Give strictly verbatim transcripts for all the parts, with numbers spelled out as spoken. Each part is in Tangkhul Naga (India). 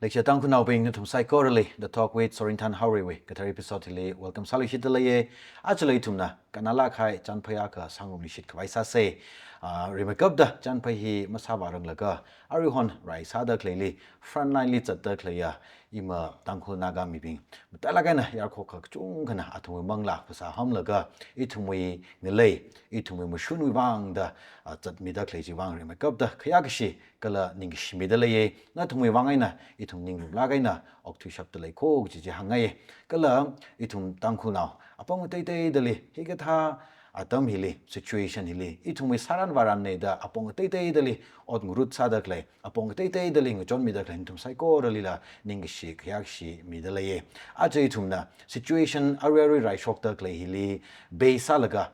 Leishiya Tangkhulnaobing, nathum saikorali The Talk with Sorinthan Haorei wui kathar episode hili welcome sāluishitda leiya. Ajala ithumna kannalāk kahai chānphai akha sāngarumluishit khavai sāsa. Ah, rimeikapta chānphai hi masāvāranglaga, aruihon rai sāda khaleili, frontline li zatda khaleiya ima Tangkhul Naga mibing matailāk eina yarkhokakha kachungkhana athumwui manglā phasā hamlaga, ithumwui ngalei, ithumwui mashunwui vangda, ah, zatmida khalei chiwui vang rimeikapta khayākashi kala ningkashi mida leiya. Nathumwui vang eina ithum ninglulāk eina okthuishapda lei kho kaji chi hāngngaiya. Kala ithum Tangkhulnao apam ngateiteidali, hikathā atam hili, situation hili, ithumwui sāran vāranna da apong ngateiteidali ot ngarut sāda khalei, apong ngateiteidali ngachonmida khalei nathum saikoralila ningkashi khayākashi mida leiya. Aja ithumna situation arui arui raishokda khalei hili base sālaga,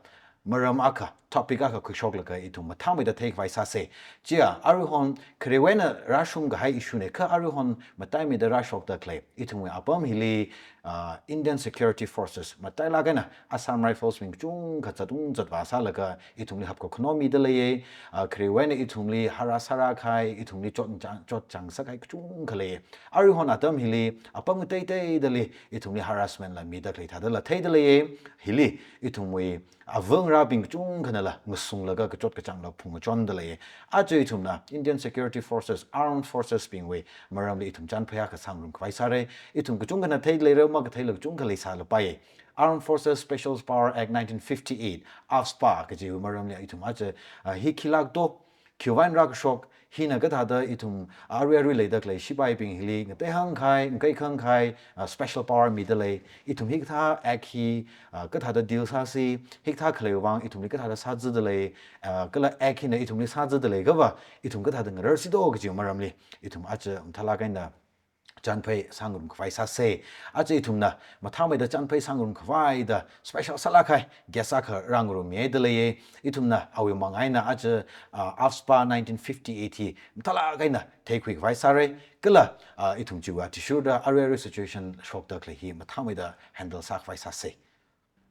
maram akha, topic akha khuishoklaga ithum mathāmeida theikhavai sāsa. Chiya, aruihon kharewui eina rāshung kahai issue na, kha aruihon mataimeida rāshokda khalei, ithumwui apam hili, ah, Indian Security Forces matailāk eina Assam Rifles bing kachungkha zatung zatvā sālaga ithumli hapkakhano mida leiya. Ah, kharewui eina ithumli harass sāra kahai, ithumli chotchang, chotchang sākahai kachungkha leiya. Aruihon atam hili apam ngateiteidali ithumli harassment la mida khalei thādala theida leiya. Hili ithumwui avangarābing kachungkhanala ngasunglaga kachot kachāngla phungngachonda leiya. Aja ithumna Indian Security Forces, Armed Forces bingwui maramli ithum chānphai akha sāngarum khavai sāra. Ithum kachungkhana theida leira, makatheila kachungkha leisālapaiya. Armed Forces Special Power Act nineteen fifty-eight, AFSPA kajiwui maramli ithum aja, ah, hi khilāk do, khiwui vang rākashok, hina kathāda ithum arui arui leida khalei shipaibing hili ngateihang kahai, ngakaikhang kahai, ah, special power mida lei, ithum hikathā act hi, ah, kathāda deal sāsi, hikathā khaleiwui vang ithumli kathāda sāzada lei, ah, kala act hina ithumli sāzada leiakhava, ithum kathāda ngararsi do kajiwui maramli ithum aja mathālāk eina chānphai sāngarum khavai sāsa. Aja ithumna mathāmeida chānphai sāngarum khavaida special sālāk kahai guest akha rāngarummihaida leiya. Ithumna awui manga eina aja, ah, AFSPA nineteen fifty-eight hi mathālāk eina theikhui khavai sāra. Kala, ah, ithum chiwui athishurda arui arui situation shokda khalei hi mathāmeida handle sākhavai sāsa.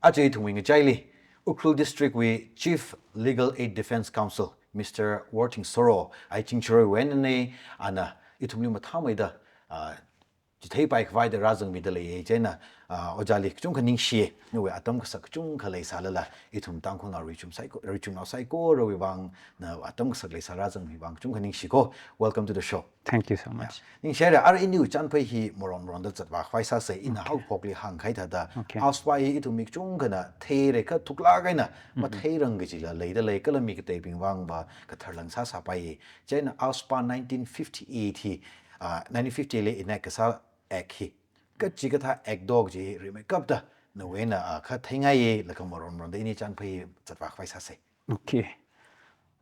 Aja ithumwui ngachaili, Ukhrul District wui Chief Legal Aid Defence Counsel, Mister Worthing Soro, ai Chingcharoiwui einana, ana ithumli mathāmeida, ah, chitheipai khavaida rāzangmida leiya. Chieina, ah, ojāli kachungkha ningshiya, nawui atam kasak kachungkha leisālala, ithum Tangkhulnao richum saiko-, richumnao saikorawui vang, na atam kasak leisā rāzangmi vang kachungkha ningshi ko. Welcome to the show. Thank you so much. Ningshihaira, arui iniwui chānphai hi maron maronda zatvā khavai sāsa, ina Okay. haophokli hāngkahai thāda. Okay. AFSPA hi ithum mi kachungkhana theira kha thuklāk eina Mm-hmm. matheirang kajila leida lei, kala mi kateibing vangva katharlang sāsāpai. Chieina AFSPA nineteen fifty-eight hi, ah, nineteen fifty-eight li enact kasā act hi kachikathā act do kaji rimeikapta nawui eina, ah, kha theingaiya, laga maron maronda ini chānphai zatvā khavai sāsa. Okay.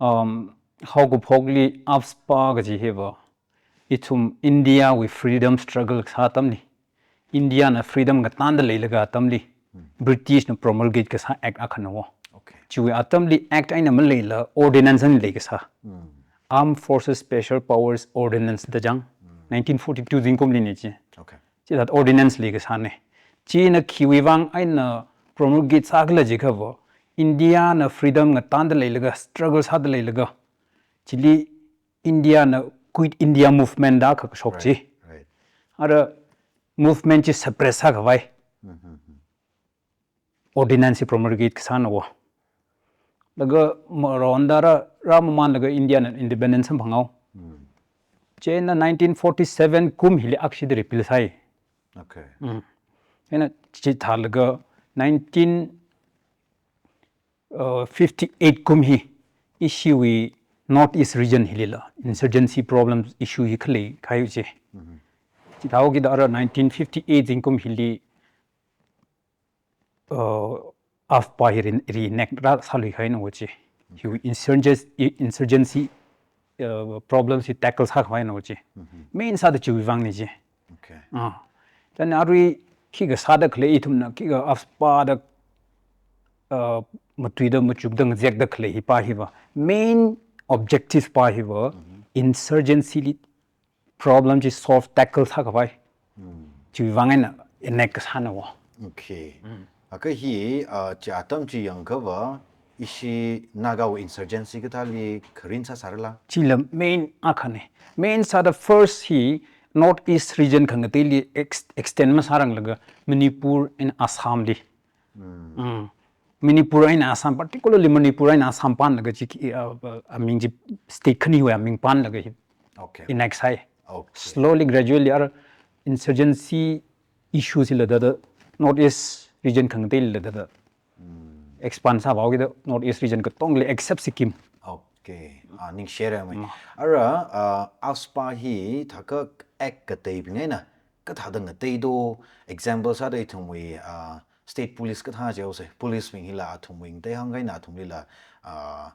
Um, haokaphokli AFSPA kaji hiva, ithum India wui freedom struggle kasā atamli, India na freedom katānda leilaga atamli, Hmm. British na promulgate kasā act akhana wo. Okay. Chiwui atamli act eina maleila ordinance eina leikasā. Hmm. Armed Forces Special Powers Ordinance da chang, Hmm. nineteen forty-two zingkumli ni chi. Okay. Chithāda ordinance leikasāna. China khiwui vang eina promulgate sākhala jiakhava, India na freedom katānda leilaga, struggle sāda leilaga, chili India na Quit India Movement da kha kashok Right, chi. Right. Ara movement chi suppress sākhavai Mm-hmm. ordinance promulgate kasāna wo. Laga maronda rā, rāmamānlaga India na independence samphang haowa. Mm. Chieina nineteen forty-seven kum hili akshida repeal sāi. Okay. Mm. Chieina chithālaga nineteen, uh, fifty-eight kum hi ishiwui North East region hilila insurgency problems issue hi khalei kahai chi. Mm-hmm. Chithāhaokida ara nineteen fifty-eight zingkum hili, uh, AFSPA hi re-, reenact rāsālui kahaina wo chi. Hiwui insurges-, i-, insurgency, uh, problems hi tackle sākhavai na wo chi. Mm-hmm. Main sāda chiwui vangna chi. Okay. Ah. Chieina arui khikha sāda khalei ithumna, khikha AFSPA da, uh, matuida machukda ngazekda khalei hipa hiva, main objective pa hiva, Mm-hmm. insurgency li problem chi solve tackle sākhavai. Mm. Chiwui vang eina enact kasāna wo. Okay. Mm. Akha hi, ah, chi atam chi yangkhava, ishi Naga wui insurgency kathāli kharing sāsārala? Chila main akhana. Main sāda first hi North East region khangateili ex-, extend masāranglaga Manipur and Assam li. Mm. Manipur eina Assam, particularly Manipur eina Assam panlaga chi, uh, uh, aming chi state khaniwui aming panlaga hi Okay. enact sāi. Okay. Slowly, gradually, ara insurgency issues hila thāda North East region khangateila thāda expand sāpaokida North East region katongli except Sikkim. Okay. Ah, ningshire mai. Mm. Ara, ah, AFSPA hi thākha act kateibing eina kathāda ngateido, example sāda ithumwui, ah, state police kathā jihaosei, police bing hila athumwui ngateihāng eina athumlila, ah,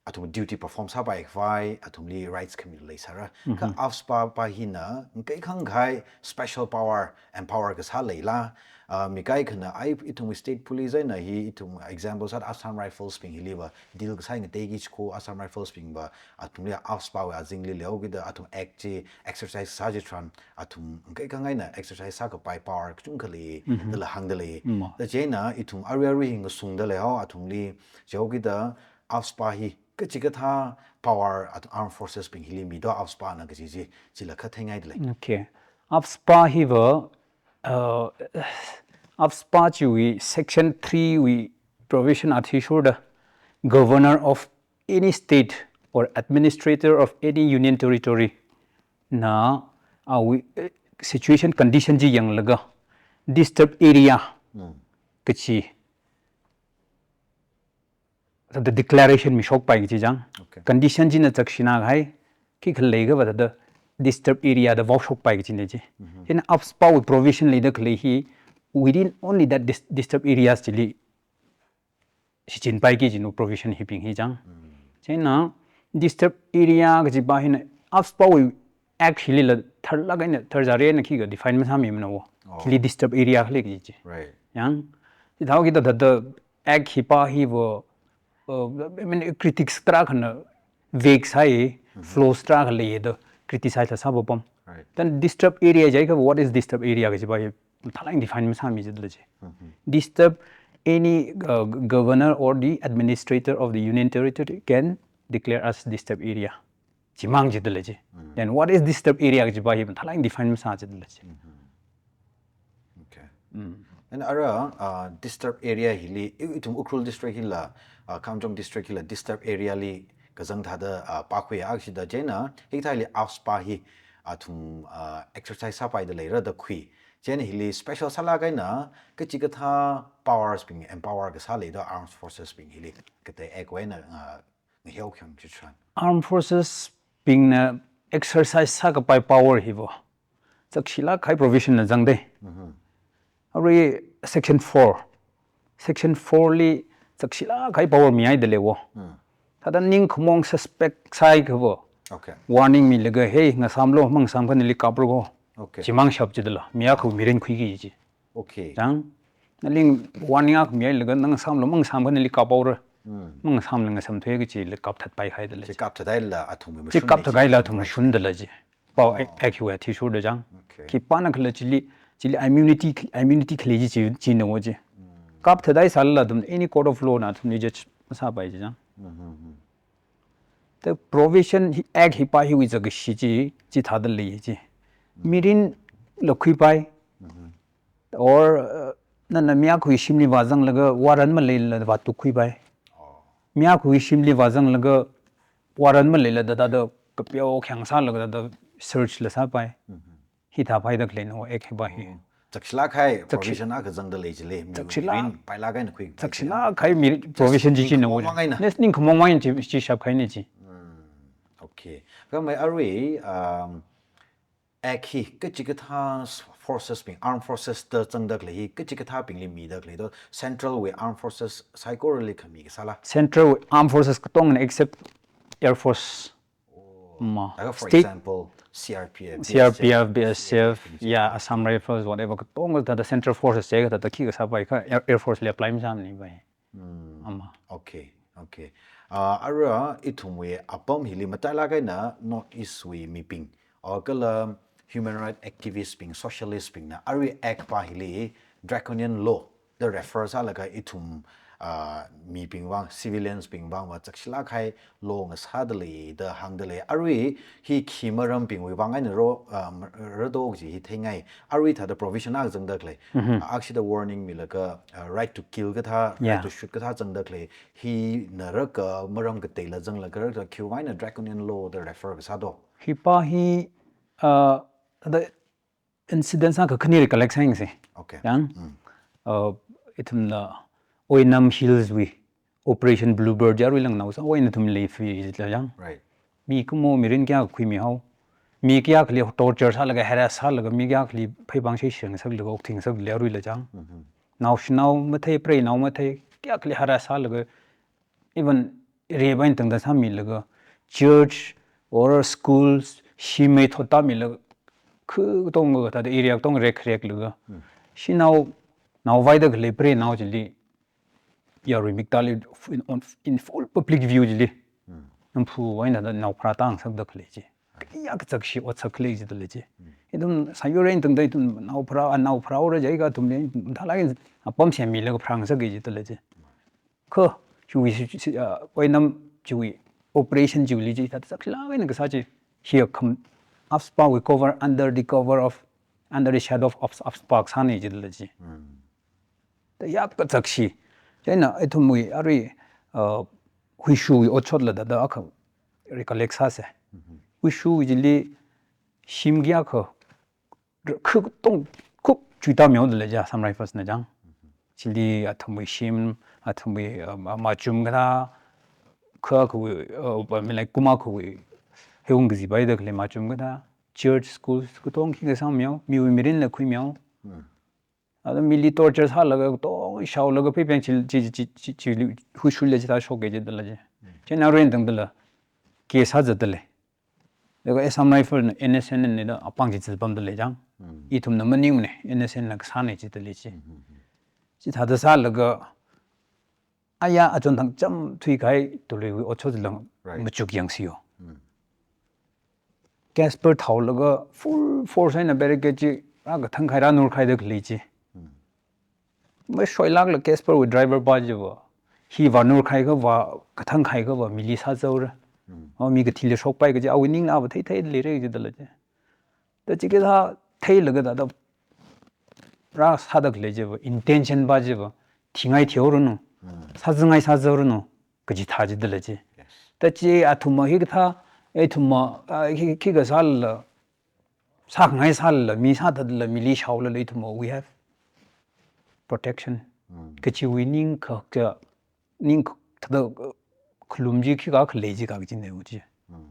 athum duty perform sāpai khavai, athumli rights khami leisāra. Kha Mhm. AFSPA pa hina, ngakeikhangai special power, empower kasā leila, ah, mi kaikhana ai ithum state police eina hi ithum example sāda Assam Rifles bing hiliva, deal kasā ngateiki chiko Assam Rifles bingva, athumli AFSPA wui azingli leokida athum act chi exercise sā chitharan, athum ngakeikhangai eina exercise sākapai power kachungkha lei, Mhm. dala hāngda lei. Mm. Da chieina ithum arui arui hi ngasungda leihao, athumli jihaokida AFSPA hi kachikathā power at armed forces bing hili mido AFSPA na kaji chi, chila kha theingaida lei. Okay. AFSPA hiva, uh, AFSPA chiwui section three wui provision athishurda governor of any state or administrator of any union territory na awui, eh, situation condition chi yanglaga disturbed area Mm. kachi thāda declaration mishokpai kachi chang. Okay. Condition china chakshina kahai, khikha leikha va thāda disturbed area da vaoshokpai kachina chi. Mhm. Chieina AFSPA wui provision leida khalei hi, within only that dis-, disturbed areas chili shichinpaiki kajina provision hibing hi chang. Mm. Chieina disturbed area kajipa hina AFSPA wui act hilila tharlāk eina tharzāri eina khikha define masāmimana wo. Oh. Hili disturbed area khalei kaji chi. Right. Yang, chithāhaokida thāda act hipa hiva, uh, I mean, critics tarākhana vague sāi, Mhm. flaws tarākha leiya da criticize la sāpapam. Right. Then disturbed area jiakha, what is disturbed area kajipa hi mathālāk eina define masāmi jidala chi. Mhm. Disturbed, any, uh, governor or the administrator of the union territory can declare as disturbed area. Chimang jidala chi. Mm. Then what is disturbed area kajipa hi mathālāk eina define masā jidala chi. Mhm. Okay. Mm. And ara, uh, disturbed area hili, i-, ithum Ukhrul district hila, uh, Kamjong district hila disturbed area li kazang thāda, uh, pākhui akshida chieina, hikathāli AFSPA hi athum, uh, exercise sāpaida leira da khui. Chieina hili special sālāk eina kachikathā powers bing empower kasā leido armed forces bing hili katei act wui eina, uh, ngahiao khyang chitharan. Armed forces bingna exercise sākapai power hiva chakshilāk kahai provision na zangdei. Mhm. Arui section four. Section four li chakshilāk kahai power mihaida lei wo. Mm. Thāda ningkhamaong suspect sāhaiakhava. Okay. Warning milaga, "Hey, ngasāmlu, mangasāmakha nali kapra ko." Okay. Chimang shap jidala, mi akha mirin khuiki chi. Okay. Chang, naling warning akha mihailaga, "Ngasāmlu, mangasāmakha nali kaphaora." Mm. Mangasāmla ngasāmthuiakha chila kapthatpai haidala Chi chi. kapthathaila athum Chi mashun kapthathaila chi. athum mashundala chi. Pao Oh. act, act hiwui athishurda chang. Okay. Khipānakhala chili, chili immunity, immunity khalei chi, chi, china wo chi. Mm. Kapthathai sālala athum any court of law na athumli judge masāpai chi chang. Mm-hmm. The provision hi, act hipa hiwui zakashi chi, chithāda lei chi. Mm. Mirinla khuipai. Mm-hmm. Or, uh, nana mi akhawui shimli vāzanglaga warrant maleila vātukkhuipai. Oh. Mi akhawui shimli vāzanglaga warrant maleila thāda thāda kapeo khyang sālaga thāda search la sāpai. Mm-hmm. Hithāpaida khaleina wo act hipa hi. Oh. Chakshilāk kahai Chakshi- provision akha zangda lei chili. Mi- Chakshilāk- mirin pailāk eina khui. Chakshilāk kahai mi provision chi china wo. Ningkhamaong eina. Nes ningkhamaong eina chi, chi shap kahaina chi. Mm. Okay. Kha mai arui, um, act hi kachikathā forces bing, armed forces da zangda khalei hi, kachikathābingli mida khalei do, central wui armed forces saikorali khami kasāla? Central wui armed forces katongana except Air Force. Oh. Ma. Laga, for State example, C R P F, C R P F, B S F, B S F, yeah, Assam Rifles, whatever, katonga thāda central forces jiakha thāda khi kasāpai kha Air, Air Force li apply masāmanipai. Hmm. Ama. Okay, okay. Ah, ara ithumwui apam hili matailāk eina North East wui mibing, or kala human rights activist bing, socialist bingna, arui act pa hili draconian law da refer sālaga ithum, ah, mibing vang, civilians bing vang va chakshilāk kahai law ngasāda lei da hāngda lei. Arui hi khi marambingwui vang eina ro, ah, m-, rado kaji hi theingai. Arui thāda provision akha zangda khalei. Mhm. Ah, akshida warning milaga, ah, right to kill kathā, Yeah. right to shoot kathā zangda khalei. Hina rāka maram kateila zanglaga rāka khiwui vang eina draconian law da refer kasā do. Hipa hi, uh, the incidents akha khani recollect sāyangsa. Okay. Yang, Mm. uh, ithumna Oinam Hills wui Operation Bluebird yaruilang naosāwui eina ithum leifila yang. Right. Mikumo mirin kayākha khuimihao. Mi kayākhali torture sālaga, harass sālaga, mi kayākhali pheipāng shei sheng saklaga, okthuing saklaga yaruila chang. Mhm. Naoshinao mathei, preinao mathei, kayākhali harass sālaga, even rape eina tangda sāmilaga, church or schools, shim mei thot tāmilaga, khu katonga thāda area katong rek reklaga. Mm. Shinao, naovaida khalei preinao chili, yarui miktāli in, on, in full public view chili. Mm. Namphu eina da nao pharā tāngasakda khalei chi. Kayākha chakshi otsak khalei chi da lei chi. Mm. Ithum sāyur eina tangda ithum nao pharā, a nao pharāra jiakha ithumli, ithum thālāk eina apam semmilaga pharāngasaka chi da lei chi. Kha, chiwui, chi, chi, ah, Oinam chiwui operation chiwuili chi, thāda chakshilāk eina kasā chi, hiya kham, AFSPA wui cover, under the cover of, under the shadow of AFS-, AFSPA kasāna chi da lei chi. Mm. Thāda yākha chakshi. Chieina ithumwui arui, uh, Huishuwui otshotla thāda akha recollect sāsa. Mhm. Huishuwui chili shim kayākha khu katong khup chuitāmihaoda lei chi Assam Rifles na chang. Mhm. Chili athumwui shim, athumwui, uh, ma-, machum kathā, kha khuwui, uh, pa-, mi like kuma khuwui, heung kazipaida khalei machum kathā, church, schools, katong khikha sāmihao, miwui mirinla khuimihao. Mm. Ada mili torture sālaga, katong shaolaga, pheipāng chi, chi, chi, chi, chi, Huishuwuila chithā shoka chi da lei chi. Mm. Chieina aruiwui eina tangdala, case sāzatda lei. Laga Assam Rifles na N S N na da apāng chi zipamda lei chang. Mm. Ithumna maningmana, N S N na kasāna chi da lei chi. Mm, mm, mm. Chithāda sālaga, aya achon thang cham thuikahai Tuluiwui otshot chilang Right. machuk yangsiyo. Mm. Casper thaolaga full force eina barricade chi rākathang kahai, rānur kahaida khalei chi. Mm. Mashoilākla Casper wui driver pa chiva, hi vānur kahai kha, vākathang kahai kha va mili sāzaora. Mm. O mi kathili shokpai kaji awui ningla va theithei leira chi da lei chi. Da chikathā theilaga thāda rāsāda khalei chiva, intention pa chiva, thingai thihaoranu, Mm. sāzangai sāzaoranu, kaji thā chi da lei chi. Yes. Da chi athumva hikathā, ithumva, ah, hi, khikha sālala, sākhangai sālala, mi sāthatla, mili shaolala, ithumva, we have protection. Mm. Kachiwui ningkha, kha, ningkha, thāda, uh, khalum chi khikha khalei chi kha kajina chi. Mm.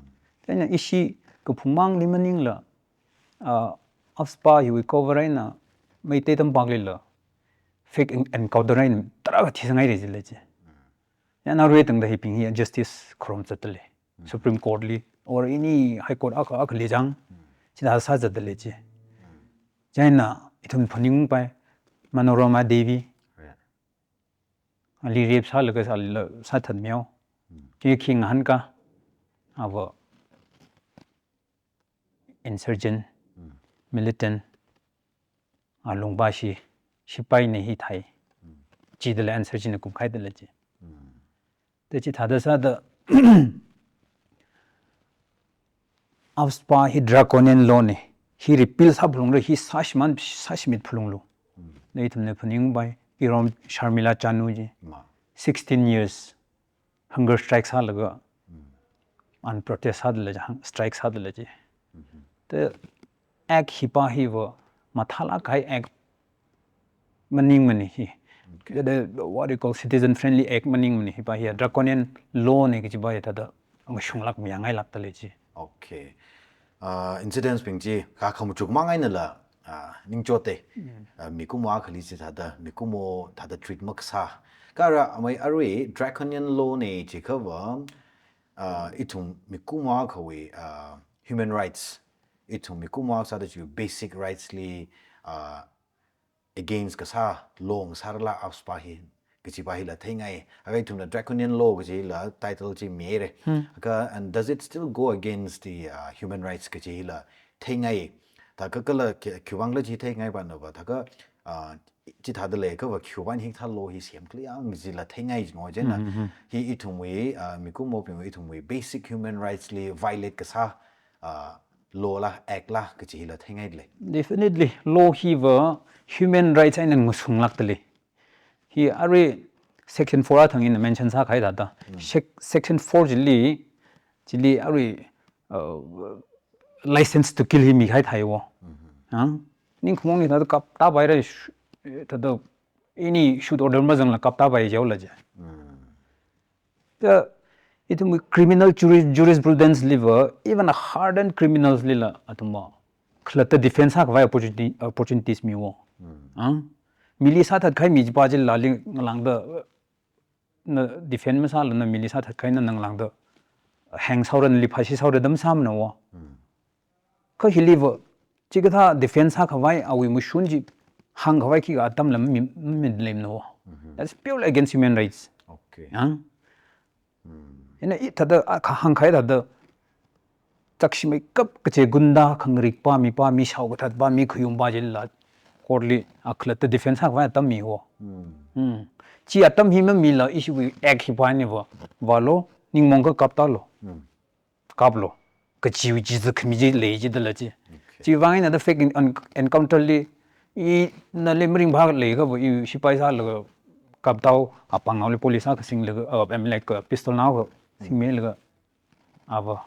Chieina ishi kaphungmangli maningla, uh, AFSPA hiwui cover eina Meitei tampaklila fake en-, encounter eina tarākha thisangaira chi lei chi. Mm. Chieina aruiwui eina tangda hibing hi justice kharomzatda lei. Mm. Supreme Court li, or any High Court akha, akhali chang, Mm. chithā sāzatda lei chi. Mm. Chieina ithum phaningpai, Manorama Devi, Yeah. ali rape sālaga sāla sāthatmihao. Mm. Chi khi ngahānkā, ava insurgent, Mm. militant, a lungpashi, shipaina hithai. Mm. Chidala insurgent na kumkhaida lei chi. Mm. Da chithāda sāda, AFSPA hi draconian law na, hi repeal sāphalungra, hi sāshimān, sāshimit phalunglu. Mm. Da ithumna phaningpai, irom Sharmila Chanu chi. Ma. Sixteen years hunger strike sālaga, Mm. unprotest sāda lei chi, hung-, strike sāda lei chi. Mm-hmm. Da act hipa hiva mathālāk kahai act maningmana hi. Okay. Da, da, what you call citizen friendly act maningmana hipa hi, draconian law na kajipa hi thāda mashunglāk mayāngailākda lei chi. Okay. Ah, incidents bing chi kha khamachukmang einala, ah, ningchotta. Mm. Ah, mikumo akhali chithāda, mikumo thāda treat makasā. Kha ara amei arui draconian law na chikhava, ah, ithum mikumo akhawui, ah, human rights, ithum mikumo akha sāda chiwui basic rights li, ah, against kasā law ngasārala AFSPA hi, kajipa hila theingai. Akha ithumna draconian law kajila title chi mihaira. Hmm. Akha, and does it still go against the, uh, human rights kaji hila theingai? Thākha kala khi-, khiwuivangla chi theingai pa nava, thākha, uh, chithāda leiakhava khiwuivang hikathā law hi semkhala yang jila theingai jino chieina, hi ithumwui, ah, mikumobing ithumwui basic human rights li violate kasā, ah, law la, act la kachi hila theingaidalei. Definitely, law hiva human rights eina ngasunglākdalei. Hi arui section four athang ina mention sākahai thāda. Sec-, section four chili, chili arui, uh, license to kill hi mikahai thāi wo. Ang, ningkhumong ni thāda kaptāpaira, sh-, thāda any shoot order mazangla kaptāpai jihaola je. Ta, ithum criminal juris-, jurisprudence liva, even hardened criminals lila, athumva khalatta defense sākhavai opportunity, opportunities mi wo. Ang, mili sāthatkahai mi chipa chila li ngalāngda, na defend masāla na mili sāthatkahaina ngalāngda hang sāhaora, nali phāshi sāhaora da masāmana wo. Kha hiliva, chikathā defense sākhavai awui mashun chi hāngkhavai khikha atamla mi, mi leimana wo. That's purely against human rights. Okay. Yang. Ina i thāda, a, kha hāngkahai thāda, chakshi meikap kachi gunda, khangarikpa, mipa, mi shaokathatpa, mi khayumpa chila court li akhalatta defense sākhavai atam mi wo. Chi atam hi mamila ishiwui act hipa niva, vālo, ningmongakha kaptālo. Kaplo. Kachi chi zakhami chi lei jidala chi. Okay. Chiwuivang eina thāda fake en-, en-, encounter li, i nali maringphā leiakhava, i shipai sālaga kaptao, apāngnaoli police akha singlaga, uh, I mean, like, uh, pistol naokha singmilaga, ava,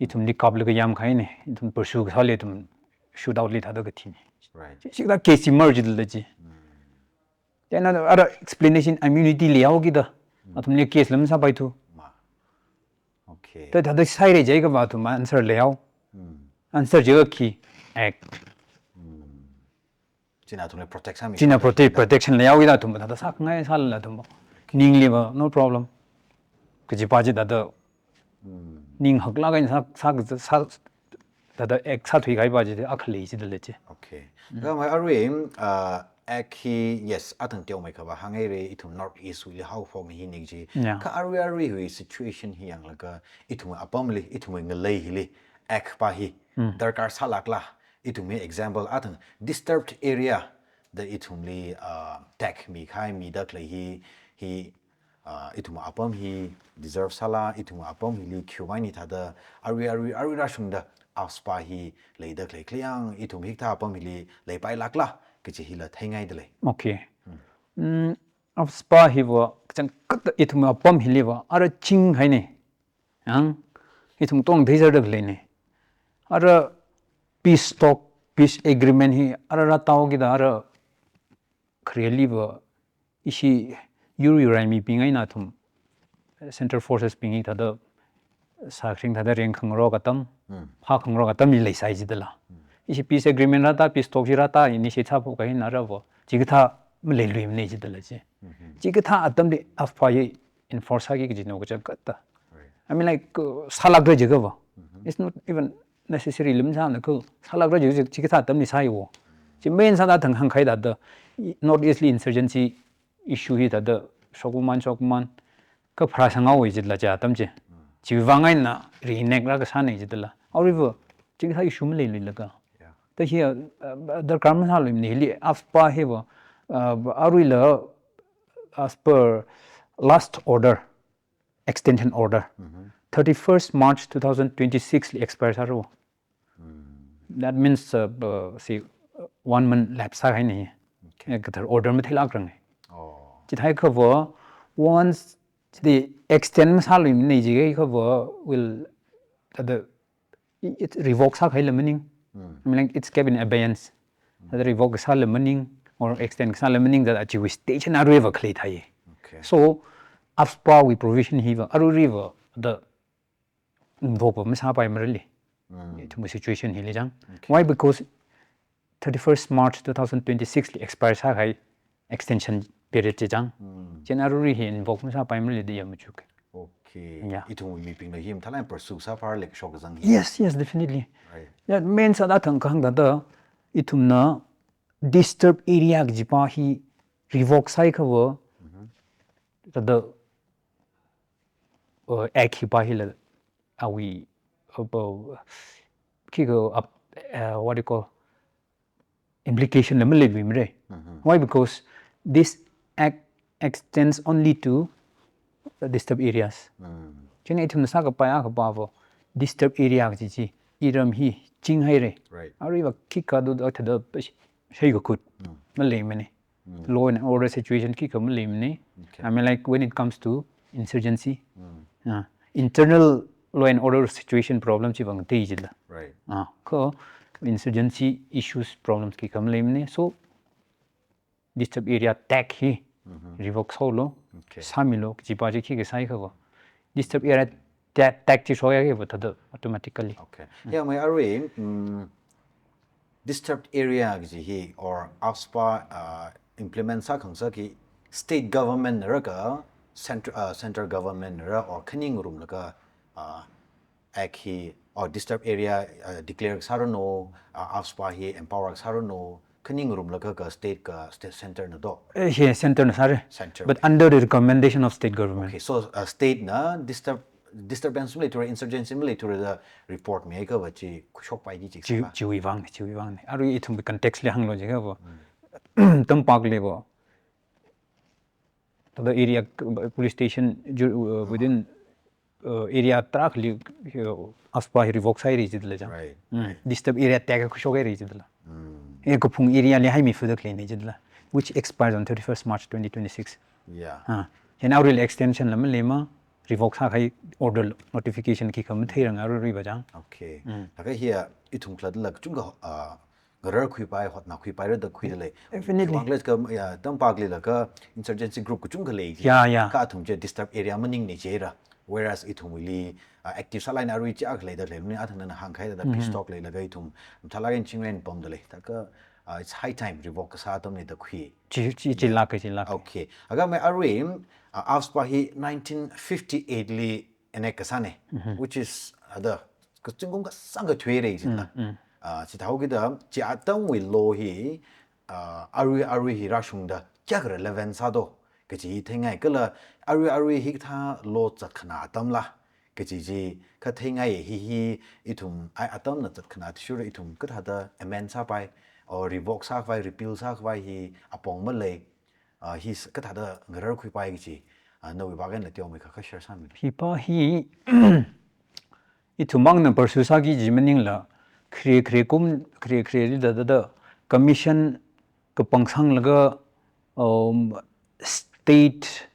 ithumli kaplaga yamkahaina, ithum pursue kasāli ithum shootout li thāda kathina. Right. Chi, chithā case chi merge jidala chi. Then ara explanation immunity leihaokida, athumli case la masāpaithu. Ma. Okay. Ta thāda sāhaira jiakhava athum answer leihao. Answer chiakha khi, act. China athumli protect sāmi. China prote-, protection leihaokida athum thāda sākhangai sālala athum. Ningliva, no problem. Kajipa chi thāda ning haklāk eina sā, sā, sā, thāda act sāthuikahaipa chi akha lei jidala chi. Okay. Kha mai arui, uh, act hi, yes, athang teomeikha va hānghaira, ithum North East wuili haophokna hi ning chi. Yeah. Kha arui aruiwui situation hi yanglaga, ithum apamli, ithumwui ngalei hili, act pa hi darkar sālākla, ithumwui example athang disturbed area da ithumli, uh, tag mikahai mida khalei hi, hi, uh, ithum apam hi deserve sāla, ithum apam hili khiwuivang ni thāda, arui, arui, arui rāshungda, AFSPA hi leida khalei khaleiya, ithum hikathā apam hili leipailākla, kachi hila theingaidalei. Okay. Mm, AFSPA hiva, kachangkhat ithum apam hiliva, ara chinghaina. Yang, ithum tongthei zardalei ni. Ara peace talk, peace agreement hi, ara rātaokida, ara khareliva, ishi yur yurai mibing eina athum, Central Forces bing hi thāda, sākharing thāda rengkhangarok atam, phākhangarok atamli leisai jidala. Ishi peace agreement rāta, peace talk chi rāta, initiate sāphok kahaina rāva, chikathā maleiluimana jidala chi. Chikathā atamli AFSPA hi enforce sāki kajina kachangkhatta. Right. I mean, like, uh, sālākra jiakhava. It's not even necessary lim sāna kha, sālākra jiakha chikathā atamli sāi wo. Chi main sāda thang hāngkahai thāda, i-, North East li insurgency issue hi thāda, shokman, shokman, kha pharāsanghaowa jidala chi atam chi. Chiwuivang eina reenact rākasāna jidala. Aruiva, chikathā issue maleiluilaga. Yeah. Ta hi, uh, darkar masāluimana hili, AFSPA hiva, uh, aruila, as per last order, extension order, thirty-first March two thousand twenty-six li expire sāra. That means, uh, uh, say, uh, one month lapse sākahaina. Okay. Eh, kathar order matheilākranga. Oh. Chithākha va, once the extend masāluimana jiakhava will, the, it revoke sākahaila maning. I mean, like, it's kept in abeyance. That revoke kasāla maning, or extend kasāla maning, that achiwui station aruiva khalei thai. Okay. So, AFSPA wui provision hiva, aruiva, the invoke va masāpaimarali. Ithumwui situation hili chang. Okay. Why? Because thirty-first March two thousand twenty-six li expire sākahai extension period chi chang. Chieina arui hi invoke masāpaimarali da ya machuk. Okay. Yeah. Ithumwui mibingna hi mathālāk eina pursue sāpharlāk shokzang hi. Yes, yes, definitely. Right. Yeah, main sāda thang kahāng thāda, ithumna disturbed area kajipa hi revoke sāiakhava, thāda, uh, act hipa hila, awui, uh, uh, khikha, uh, uh, what do you call, implication la maleiluimara. Mhm. Why? Because this act extends only to the disturbed areas. Mm. Chieina ithumna sākapai akha pāva disturbed area kaji chi, iram hi chinghaira. Right. Aruiva khikha do do thāda shai kakhui. Mm. Maleimana. Mm. Law and order situation khikha maleimana. Okay. I mean, like, when it comes to insurgency, Mm. uh, internal law and order situation problem chi vang tei jila. Right. Uh, kha insurgency issues problems khikha maleimana. So, disturbed area tag hi Mhm. revoke sālu, Okay. sāmilu, kajipa chi khikha sāi khava. Disturbed area tag, tag chi shokyākhava thāda automatically. Okay. Mm. Hiya mai arui, mm, disturbed area kaji hi or AFSPA, uh, implement sākhangasak hi state government nara kha central, uh, central government nara or khani ngarumlaga, uh, act hi or disturbed area, uh, declare sāranu, uh, AFSPA hi empower sāranu, khani ngarumlaga kha state kha state center na do. Eh, hi center na sāra. Center. But under the recommendation of state government. Okay, so, uh, state na disturb, disturbance maleithura, insurgency maleithura da report mikhava chi khuishokpai ki chi Chi, sākha. Chiwui vang, chiwui vang. Arui ithum context li hānglu jikhava. Mm. Tampakli va. Thāda area, police station, ju-, uh, within, uh, area tarākhali, uh, AFSPA hi revoke sāhaira jidala chang. Right, Mm. right. Disturbed area tag khuishokhaira jidala. Mm. E kaphung area li haimi fuda khalei ni jidala, which expires on thirty-first March twenty twenty-six. Yeah. Ah. Chieina aruila extension la maleima, revoke sākahai order notification khikha matheiranga aruiva chang. Okay. Mm. Laga hiya ithum khalattala kachungkha, uh, ngararkhuipai, hotnakhuipaira da khuida lei. Definitely. Bangladesh kha, ya, tampakli laga insurgency group kachungkha lei ji. Ya, ya. Kha athum chi disturbed area maningna jira. Whereas ithumwuili, uh, active sālāk eina arui chi akha leida khalei, ni athang nana hāngkahai thāda Mhm. peace talk leilaga ithum, thalak eina chingrin pamda lei. Thākha, uh, it's high time revoke kasā atamna da khui. Chi, chi, chi Yeah. lāka, chi lāka. Okay. Laga mai arui, uh, AFSPA hi nineteen fifty-eight li enact kasāna, Mhm. which is, uh, the, kazingkum kasāngkha thuira jila. Mm, mm. Ah, chithāhaokida, chi atamwui law hi, ah, arui, arui hi rāshungda kayākha relevant sādo kaji theingai kala, arui, arui hikathā law zatkhanā atamla kaji chi kha theingai hi hi ithum, ai atamna zatkhanā athishurda ithum kathāda amend sāpai, or revoke sākhavai, repeal sākhavai hi apong malei, ah, hi s-, kathāda ngararkhuipai kaji, ah, nawui vang eina teomeikha kha share sāmilu. Hipa hi, ithum mangna pursue sāki kaji maningla, khare khare kum, khare khareli thāda, thāda commission kapangsanglaga, um, state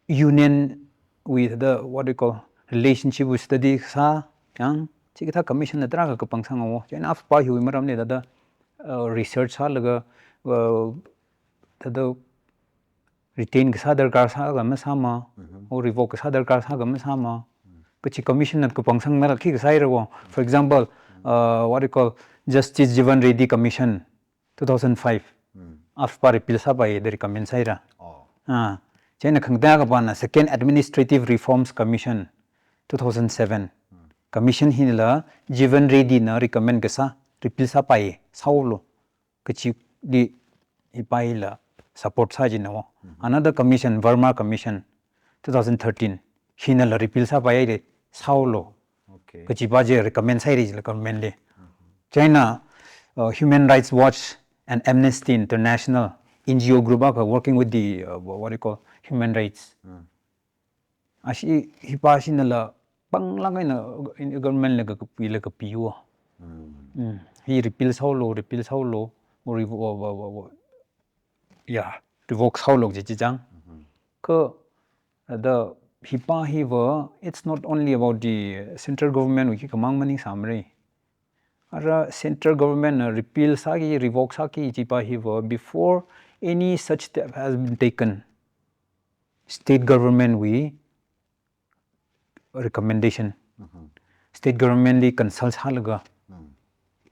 union wui thāda, what do you call, relationship wui study sā, yang, chikathā commission la tarākha kapangsang haowa. Chieina AFSPA hiwui maramli thāda, uh, research sālaga, uh, thāda retain kasā darkar sākha masāma, Mhm. or revoke kasā darkar sākha masāma. Mm. Kachi commission na kapangsangna khi kasā haira wo. For example, Mm. uh, what do you call, Justice Jeevan Reddy Commission, two thousand five. Mm. AFSPA repeal sāpai da recommend sāhaira. Oh. Ah, chieina khangatei akhapana Second Administrative Reforms Commission, two thousand seven. Mm. Commission hinala Jeevan Reddy na recommend kasā, repeal sāpai, sāhaolu kachili hipa hila support sā jina wo. Mhm. Another commission, Verma Commission, two thousand thirteen, hinala repeal sāpai haira, sāhaolu. Okay. Kachipa chi recommend sāhaira jila government li. Mhm. Chieina, uh, Human Rights Watch and Amnesty International, N G O group akha working with the, uh, what do you call, human rights. Mm. Ashi, hipa shinala panglāk eina government laga kapi, laga kapi wo. Mm. Mm. Hi repeal sāhaolu, repeal sāhaolu, or revo-, wo, wo, wo, wo. Yeah, revoke sāhaolu kaji chi chang. Mhm. Kha, uh, the hipa hiva, it's not only about the central government wui kamang maningsāmara. Ara central government na repeal sāki, revoke sāki kajipa hiva, before any such step has been taken, state government wui recommendation, Mhm. state government li consult sālaga, Mm.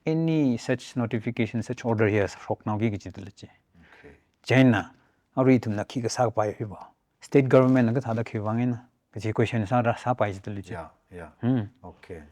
any such notification, such order hi shoknaoki kaji thāla chi. Okay. Chieina, arui ithumna khi kasāpai hiva, state government na kathāda khiwui vang eina kaji question sāra, sāpai jidala chi. Yeah, yeah. Hmm. Okay.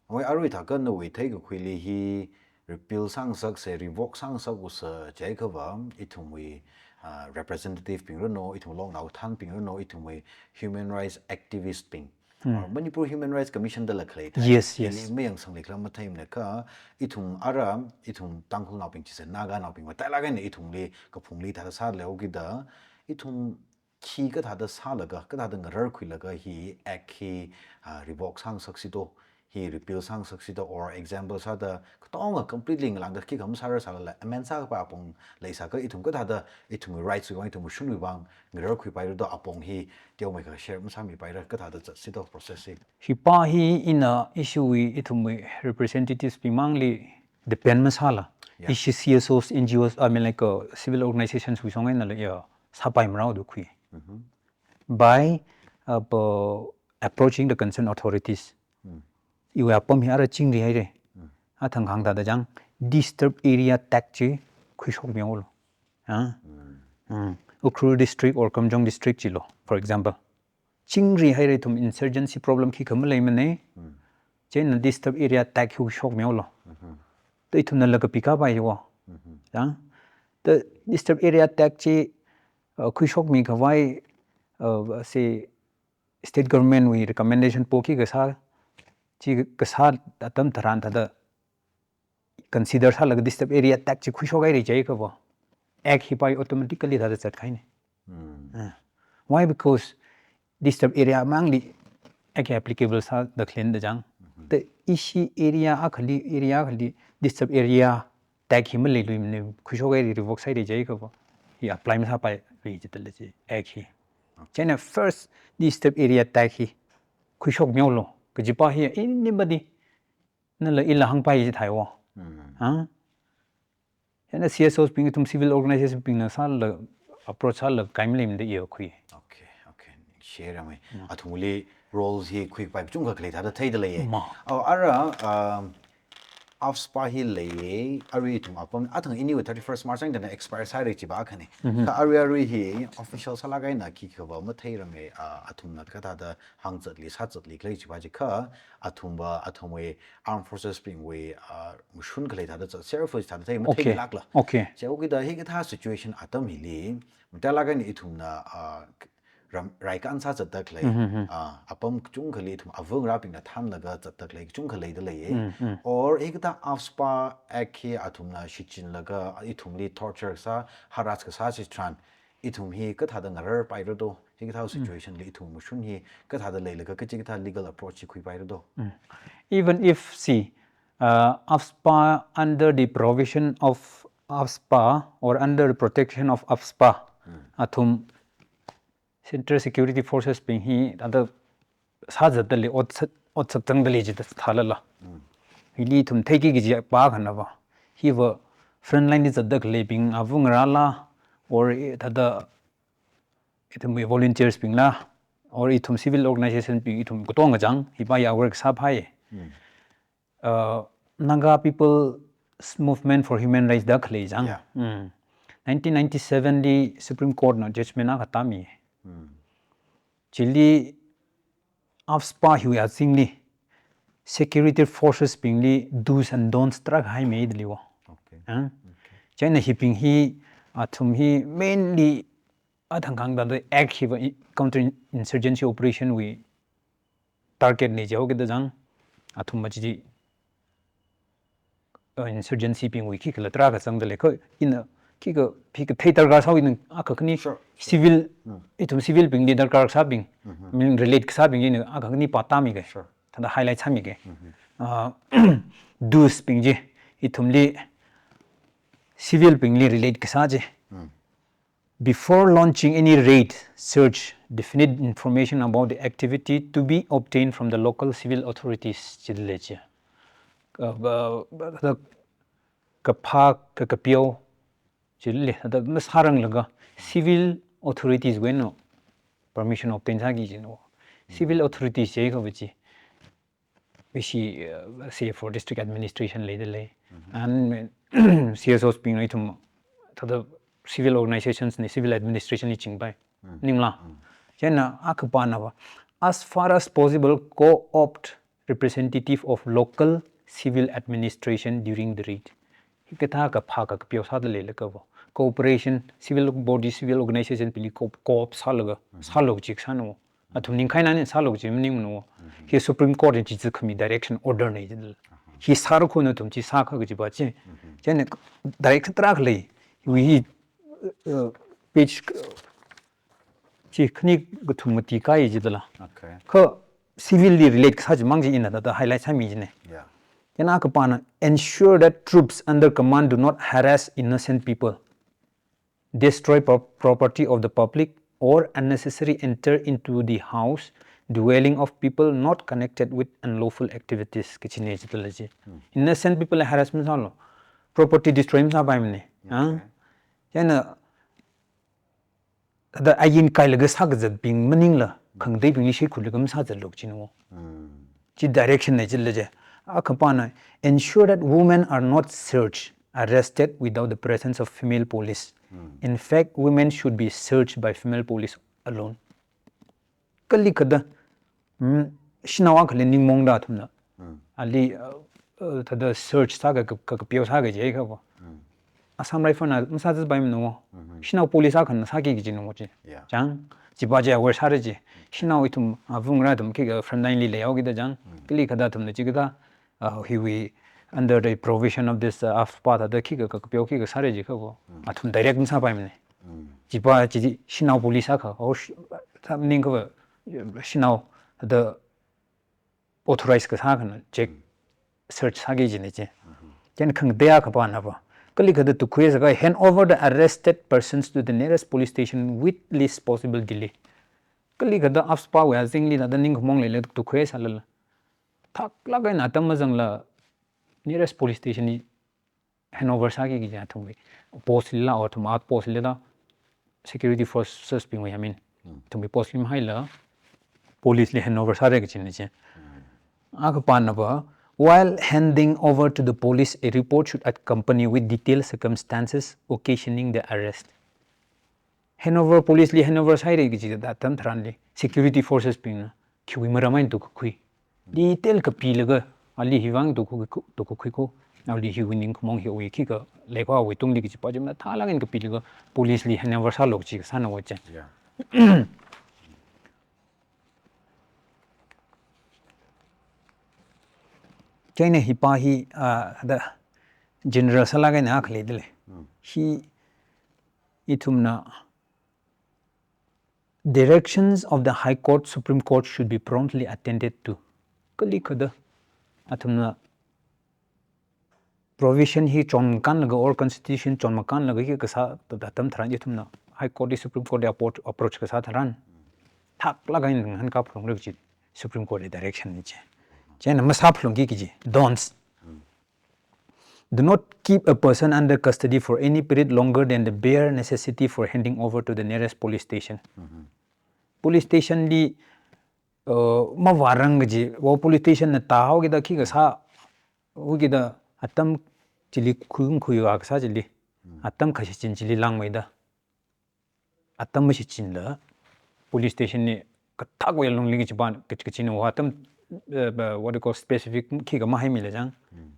Awui arui thākha nawui theikakhuili hi repeal sāngasaksa, revoke sāngasak usa jiakhava, ithumwui, ah, representative bing ranu, ithum longnao thanbing ranu, ithumwui human rights activist bing, Hmm. Or Manipur Human Rights Commission dala khalei thai. Yes, yes. Hili mayangsangli khala matheimana kha, ithum ara, ithum Tangkhulnaobing chisa Naganaobing matailāk eina ithumli, kaphungli thāda sālei okida, ithum khi kathāda sālaga, kathāda ngararkhuilaga hi act hi, ah, revoke sāngasaksi do, hi repeal sāngasaksi do, or example sāda, katonga completely ngalāngda khikha masārar sālala, amend sākapai apong leisākha ithum kathāda, ithumwui rights wui vang, ithumwui shunwui vang, ngararkhuipaira do apong hi, teomeikha share masāmipaira, kathāda zatsi do process hi. Hipa hi ina issue wui ithumwui representatives bing mangli depend masāla. Yeah. Ishi C S Os, N G Os, I mean, like, uh, civil organizations wui song eina la, yeah, sāpaimarao do khui. Mhm. By, uh, po-, approaching the concerned authorities. Mm. Iwui apam hi ara chingri haira. Mm. Athang khangda da jang, disturbed area tag chi khuishokmihaolu. Ha? Mm. Mm. Ukhrul district or Kamjong district chilo, for example. Chingri haira, ithum insurgency problem khikha maleimana. Mm. Chieina disturbed area tag khuishokmihaolu. Mhm. Da ithumna laga pikapai wo. Mhm. Ya? Da disturbed area tag chi, uh, khuishokmikhavai, uh, si state government wui recommendation pokhi kasā, chi kasā atam tharan thāda consider sālaga disturbed area tag chi khuishok haira jiakha wo, act hipa automatically thāda zatkahaina. Hmm. Ah. Why? Because disturbed area mangli act applicable sāda khalei da jang. Mhm. Da ishi area akhali, area akhali disturbed area tag hi maleiluimana, khuishok haira, revoke sāhaira jiakha wo, hi apply masāpaira jidala chi, act hi. Okay. Chieina first disturbed area tag hi khuishokmihaolu kajipa hi anybody nala ila hāngpai jithai wo. Hmm. Ha? Chieina C S Os bing, ithum civil organization bingna sāla approach sāla kai maleimada iya khui. Okay, okay. Share mai. Hmm. Athumli roles hi khuikapai kachungkha khalei thāda theidalei. Ma. Oh, ara, um, AFSPA hi leiya, arui ithum apam, athang anyway thirty-first March ang dana expire sāra chiva akhana. Mhm. Kha arui arui hi official sālāk eina khikha va matheiranga, ah, athumna kathāda hāngzatli, sāzatli khalei chiva jiakha, athumva, athumwui armed forces bingwui, ah, mashun khalei thāda zat, sheriff thāda thei, okay, matheilākla. Okay. Chi okida hikathā situation atam hili, matailāk eina ithumna, ah, ram, raikān sāzatda khalei, mhm, mhm, ah, apam kachungkhali ithum avāngarābingna thanlaga zatda khalei kachungkha leidalei. Mm, mm. Or hikathā AFSPA act hi athumna shichinlaga ithumli torture kasā, harass kasā chitharan, ithum hi kathāda ngararpaira do, hikathā, mm, situation li ithum mashun hi kathāda leilaga kachikathā legal approach hi khuipaira do. Mm. Even if, see, uh, AFSPA, under the provision of AFSPA or under the protection of AFSPA, mm, athum Central Security Forces bing hi thāda sāzatdalei, ot sā, ot sāzangdalei jida thālala. Mm. Hili ithum theiki kajipa akhana va, hiva frontline li zatda khaleibing avāngarāla, or, eh, thāda ithumwui volunteers bingla, or ithum civil organization bing, ithum katonga jang hipa ya work sāpai. Mm. Uh, Naga People's Movement for Human Rights da khalei jang. Yeah. Mm. Nineteen ninety-seven li Supreme Court na judgment akha tāmi. Mm. Chili AFSPA hiwui azingli security forces bingli do's and don'ts tarākha haimeidalei wo. Okay. Ah? Okay. Chieina hibing hi, athum hi mainly athang khangda da act hiva i-, counter insurgency operation wui target na jihaokida jang, athumva chi, uh, insurgency bingwui khikhala tarākha zangdalei. Kha ina khikha, khikha thei darkar sāhaowa, ina akha khani, sure, sure, civil, mm, ithum civil bingli darkar kasābing, mhm, min relate kasābing ina akha khani pātāmiga. Sure. Thāda highlight sāmiga. Mhm. Uh, do's bing chi, ithumli civil bingli relate kasā chi. Mm. Before launching any raid, search, definite information about the activity to be obtained from the local civil authorities, jidalei chi. Uh, ba, ba, da, kaphā, ka, kapeo, jidalei, da, masāranglaga, civil authorities wui eina permission obtain sāki jina. Civil authorities jiakha va chi, ishi, uh, say for district administration leidalei. Mhm. And C S Os bing ithum, thāda civil organizations na civil administration li chingpai. Mm. Ningla. Mm. Chieina akhapana va, as far as possible, co-opt representative of local civil administration during the raid. Hikathā kaphā ka kapeo sāda leilaga va, cooperation, civil body, civil organization bingli co-, co-opt sālaga, mhm, sālu chi kasāna. Athum ningkahaina eina sālu kaji maningmana. Hi Supreme Court na chi zikkhami direction order na jidala. Hi sāra kho nathum chi sākha kajipa chi. Chieina direction tarākha lei. Hi, uh, page, uh, chi khani kathum mati kai jidala. Okay. Kha civil li relate kasā chimang chi ina thāda highlight sāmi jina. Yeah. Chieina akhapana, ensure that troops under command do not harass innocent people, destroy pro-, property of the public, or unnecessary enter into the house, dwelling of people not connected with unlawful activities, kachina jidala chi. Hmm. Innocent people harass masālu, property destroy masāpaimana. Yeah. Ha? Chieina thāda ain kailaga sākazatbing maningla, khangateibingli shaikhurlaga masāzatlu kajina. Mm. Chi direction na jidala chi. Akhapana, ensure that women are not searched, arrested without the presence of female police. Mm. In fact, women should be searched by female police alone. Kalikhada, mm, shanao akhali ningmaongda athumna. Mm. Ali, uh, uh, thāda search sākha, ka, ka, kapeo sākha jiakha va. Mm. Assam Rifle na masāzatpaimana. Mm-hmm. Shanao police akhana sāki kajina chi. Yeah. Chang, chipa chi aware sāra chi. Shanao ithum, uh, avungra athum khikha frontline li leihaokida chang. Mm. Kalikhada athumna chikathā, uh, hiwui under the provision of this, uh, AFSPA thāda khikha ka, kapeo khikha sāra jiakha va. Mm. Athum direct masāpaimana. Mm. Chipa chi shanao police akha, or sh-, thā maningkha va, shanao thāda authorize kasā akhana check, search sāki kajina chi. Mm-hmm. Chieina khangatei akhapana va, kalikhada tukhui sākha, hand over the arrested persons to the nearest police station with least possible delay. Kalikhada AFSPA wui azingli thāda ningkhamaong leilala tukhui sālala, thaklāk eina atam mazangla nearest police station li hand over sāki kaji athumwui post lila, or athum outpost lila, security forces bingwui, I mean, Mm. athumwui post li mahaila police li hand over sāra kajina chi. Mm. Akhapana va, while handing over to the police, a report should accompany with detailed circumstances occasioning the arrest. Hand over, police li hand over sāhaira kaji atam tharanli security forces bingna khiwui maram eina tukakhui, detail kapilaga, ali hivang tukakhui, tukakhui kho, ali hiwui ningkhamaong hiwui khikha leikho awui tungli kajipa chi mathālāk eina kapilaga police li hand over sālu kaji kasāna va chi. Yeah. Chieina hipa hi, ah, thāda general sālāk eina akhali dile. Mm. Hi ithumna directions of the High Court, Supreme Court should be promptly attended to. Kalikhada athumna provision hi chonmakanlaga or constitution chonmakanlaga hi kasā atam tharan ithumna High Court li, Supreme Court li approach, approach kasā tharan, thaklāk eina ngahānkā phalungra kaji Supreme Court li direction na chi. Chieina masāphalungki kaji, don'ts. Do not keep a person under custody for any period longer than the bare necessity for handing over to the nearest police station. Mm-hmm. Police station li, uh, mavārang kaji, va police station na tāhaokida khikha sāhaokida atam chili khuikhui akha sā chili, Mm. atam kashichin chili langmeida, atam mashichinla police station li kathak wui alungli kajipa, kaj-, kajina va atam, uh, uh, what you call, specific khikha mahaimila chang. Mm.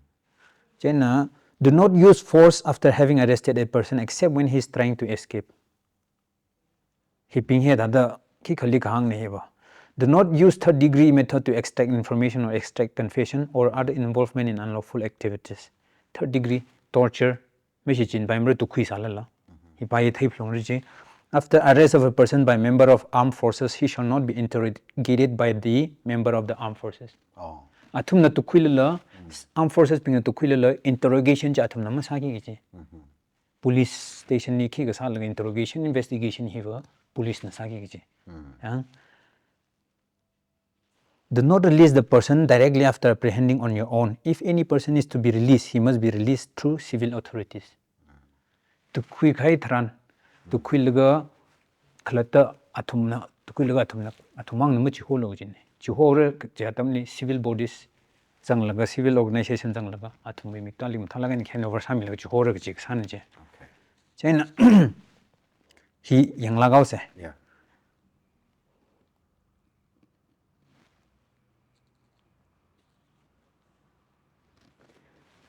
Chieina, do not use force after having arrested a person except when he is trying to escape. Hibing hi thāda khikhali kahāngna hiva. Do not use third degree method to extract information or extract confession or other involvement in unlawful activities. Third degree torture, mashichinpaimara tukhui sālala. Hipa hi theiphalungra chi. After arrest of a person by member of armed forces, he shall not be interrogated by the member of the armed forces. Oh. Athumna tukhuilala, Mm. armed forces bingna tukhuilala, interrogation chi athumna masāki kaji. Mm-hmm. Police station li khikha sālaga interrogation, investigation hiva police na sāki kaji. Mm. Yang, do not release the person directly after apprehending on your own. If any person is to be released, he must be released through civil authorities. Tukhuikahai tharan, tukhuilaga khalatta athumna, tukhuilaga athumna, athum mangna machiholu kajina. Chihora kaji atamli civil bodies zanglaga, civil organization zanglaga, athumwui miktāli mathālāk eina hand over sāmilaga chihora kaji kasāna chi. Okay. Chieina, hi yanglāk haosa. Yeah.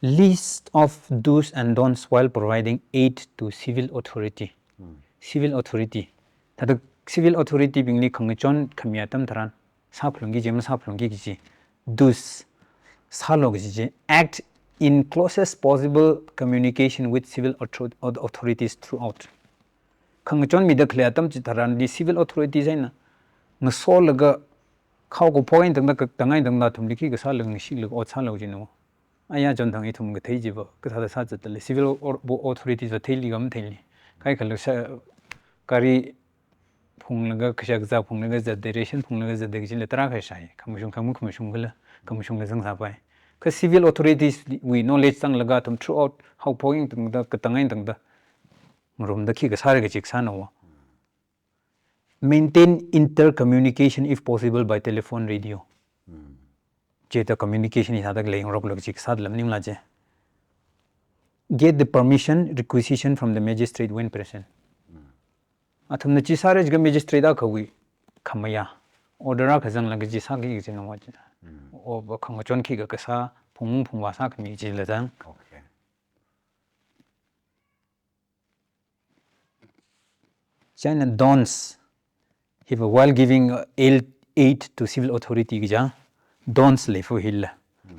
List of do's and don'ts while providing aid to civil authority. Hmm. Civil authority. Thāda Civil authority bingli khangachon khami atam tharan, sāphalungki kaji, masāphalungki kaji, dus, sālu kaji chi, act in closest possible communication with civil author-, authorities throughout. Khangachon mida khalei atam chitharanli civil authorities eina ngasolaga, khao kaphok eina tangda, katang eina tangda athumli khi kasāla ngashilaga ot sālu kajina. Aya chonthang ithum kathei chiva, kathāda sāzatda lei, civil or-, bo authorities va theili kam theili. Kaikhalo sā, gari phunglaga, kashak kazā phunglaga zatda, ration phunglaga zatda kajila tarākha shāi. Khamashung, khama-, khamashung kala, khamashungla zangsāpai. Kha civil authorities wui knowledge zanglaga athum throughout, haophok eina tangda, katang eina tangda, ngarumda khi kasāra kaji kasāna. Maintain intercommunication if possible by telephone, radio. Chithāda communication hithāda leingaroklu kaji kasāda maningla chi. Get the permission, requisition from the magistrate when present. Athumna chi sāra jiakha magistrate akhawui khamayā, order akha zanglaga chi sāki kajina chi. O, ba khangachon khikha kasā, phungphung va sākhami kajila zang. Okay. China don'ts. Hiva while giving, uh, aid, aid to civil authority kaja, don'ts lei fu hila.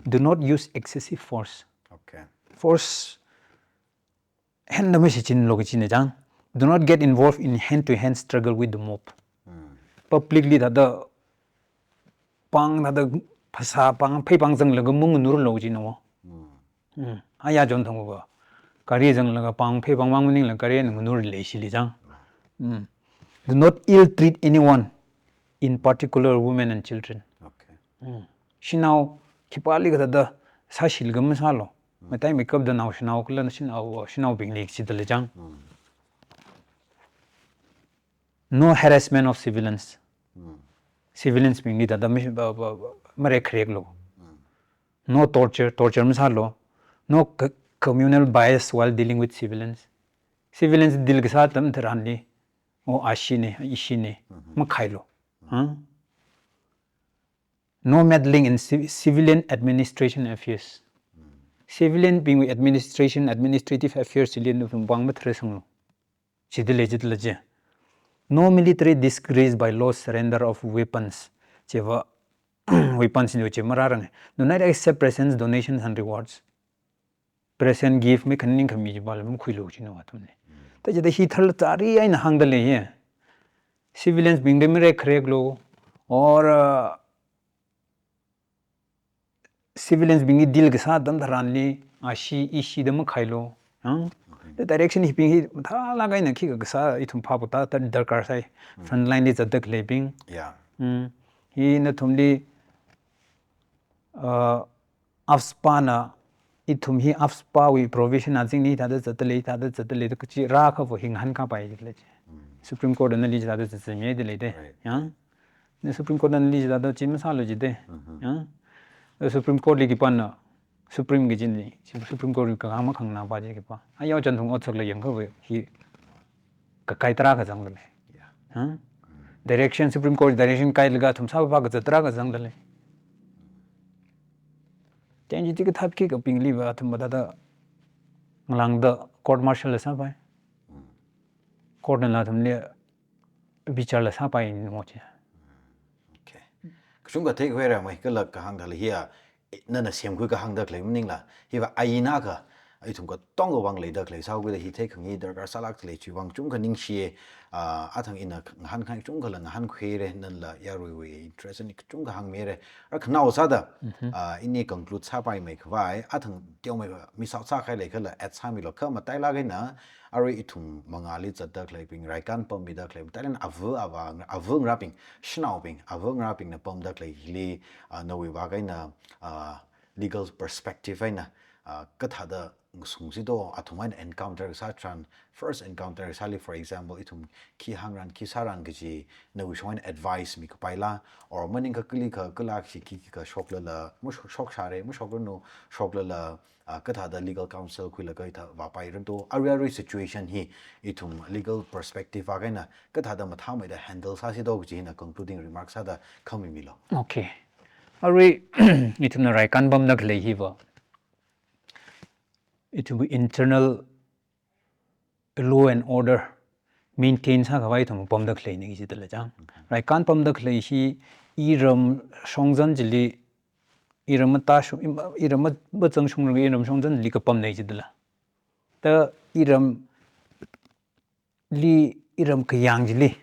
Do not use excessive force. Okay. Force henda mashichinlu kajina chang. Do not get involved in hand-to-hand struggle with the mob. Public li thāda pāng, thāda phasā pāng, phei pāng zanglaga manganurlu kajina. Aya chonthang va, gari zanglaga pāng, phei pāng mang maningla gari eina nganurli shili chang. Do not ill-treat anyone, in particular women and children. Okay. Shanao khipāli kathāda sāshilaga masālu. Mataimeikapda naoshinao kala shanao, shanaobingli shida lei chang. No harassment of civilians. Civilians bingli thāda mi-, ba, ba, ba, marekkhareklu. No torture, torture masālu. No c-, communal bias while dealing with civilians. Civilians deal kasā atam tharanli, o ashina, ishina, makhailu. No meddling in ci-, civilian administration affairs. Civilian bingwui administration, administrative affairs chili nathum pāng matharasanglu. Chida lei, chida lei chi. No military disgrace by loss, surrender of weapons. Chiva weapons ni chi marārang. Do not accept presents, donations and rewards. Present, gift, mi khaning khami chiva la makhuilu kajina athumli. Thāda chida hi thāla chari eina hāngda lei hi. Civilians bingli marekkhareklu, or, uh, civilians bingli deal kasā atam tharanli, ashi, ishida makhailu. Hāng? The direction hibing hi mathālāk eina khikha kasā ithum phapta, thāda darkar sai. Frontline li zatda khaleibing. Yeah. Hi nathumli, uh, AFSPA na, ithum hi AFSPA wui provision azingli thāda zatda lei, thāda zatda lei, da kachi rākha va hi ngahānkāpai lei chi. Supreme Court nali thāda zatda zatmi da lei de. Right. Ya? Na Supreme Court nali thāda chi masālu jide. Ya? Na Supreme Court li khipāna, Supreme kajina, Supreme Court li kahāng makhangna pa chi khipā. Ayao chonthang otsakla yangkha va hi kakai tarākha zangda lei. Yeah. Ha? Direction, Supreme Court direction kailaga athum sāpapa kazat tarākha zangda lei. Chieina chikathā khikha bingli va athum va thāda ngalāngda court martial la sāpai. Court nala athumli bichar la sāpai mo chi. Okay. Kachungkha theikhuira mai kala kahāng thāla hiya, nana semkhui kahāngda khalei maningla, hiva ain akha, ithum katonga vang leida khalei sākhuida hi theikhangai darkar sālākda lei chiwui vang chungkha ningshiya, ah, athang ina ngahānkhangai chungkhala ngahānkhuira, nala yaruiwui interest ni chungkha hāngmira. Ra khanao sāda, ah, ini conclude sāpaimei khavai, athang teomeikha miss out sākahai leikhala add sāmilu kha matailāk eina, arui ithum mangāli zatda khaleibing, raikan pammida khalei, matailāk eina ava avā, ava ngarābing, shanaobing, ava ngarābingna pamda khaleili, ah, nawui vak eina, ah, legal perspective eina, ah, kathāda ngasungsi do, athum eina encounter kasā tharan, first encounter kasāli, for example, ithum khi hāngran, khi sāran kaji, nawui shong eina advice mikapaila, or maningkha kalikha kalāk chi khikha shoklala, mashok, shokshāra, mashokranu, shoklala, ah, kathāda legal counsel khuilaga hithā vāpairanu, arui arui situation hi ithum legal perspective vak eina kathāda mathāmeida handle sāsi do kaji hina concluding remarks sāda khami milu. Okay. Arui ithumna raikan pamda khalei hiva, ithum internal law and order, maintain sākhavai ithum pamda khaleina kajidala chang. Raikan pamda khalei hi iram shongzan chili, iram mata shong, im-, iram ma-, mazang shongra, iram shongzan chili kapamna kajidala. Ta iramli, iram kayāng chili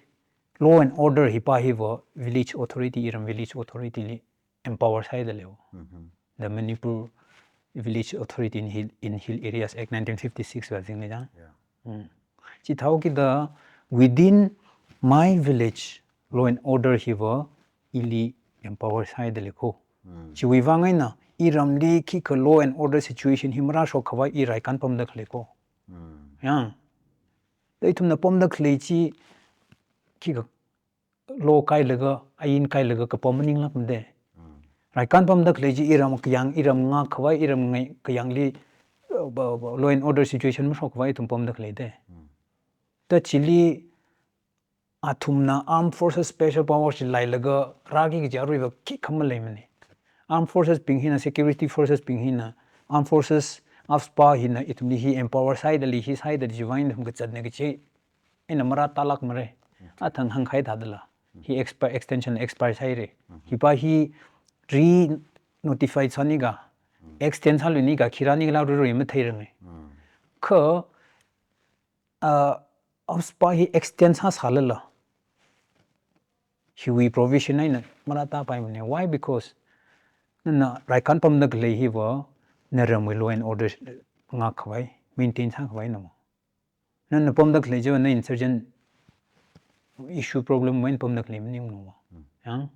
law and order hipa hiva village authority, iram village authority li empower sāhaida leiya. Mhm. The Manipur Village Authority in Hill, in Hill Areas Act nineteen fifty-six va zingli chang. Yeah. Mm. Chithāhaokida within my village law and order hiva ili empower sāhaida lei ko. Mm. Chiwui vang eina iramli khikha law and order situation hi marāshok khavai i raikan pamda khalei ko. Mm. Yang. Da ithumna pamda khalei chi khikha law kailaga, ain kailaga kapam maninglākmade. Mm. Raikan pamda khalei chi iram kayāng, iram ngākkhavai, iram ngai kayāngli, uh, ba, ba, law and order situation mashok khavai ithum pamda khaleide. Mm. Ta chili athumna armed forces special powers chi leilaga rāki kaji aruiva khikha maleimane. Armed forces bing hina, security forces bing hina, armed forces, AFSPA hina ithumli hi empower sāhaida lei, hi sāhaida lei chiwui vang ithum kazatna kaji eina marātālākmare. Athang hāngkahai thādala. Hi expi-, extension expire sāhaire. Hipa hi re-notify sāniki, extend sāluiki, khi rānikhala ruru matheirange. Kha, uh, AFSPA hi extend sāsālala hiwui provision eina marātāpaimane. Why? Because nana raikan pamda khalei hiva naramwui law and order ngākkhavai, maintain sākhavai namo. Nana pamda khalei chiva na insurgent issue problem wui eina pamda khalei maningmana. Mm. Yang.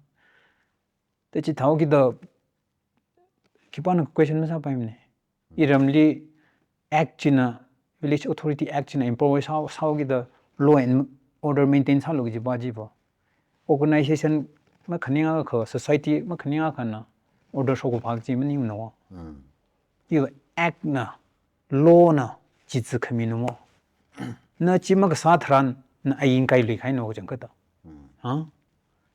Ta chithāhaokida khipāna question masāpaimane. Iramli Act china, Village Authority Act china empower sā, sāhaokida law and order maintain sālu kajipa chiva organization makhaningakha, society makhaningakhana order shokphā kaji maningmana. Mm. Iva Act na, law na, chitsi khaminamo. Na chi makasā tharan na ain kailui kahaina kachangkhatta. Mm. Ha?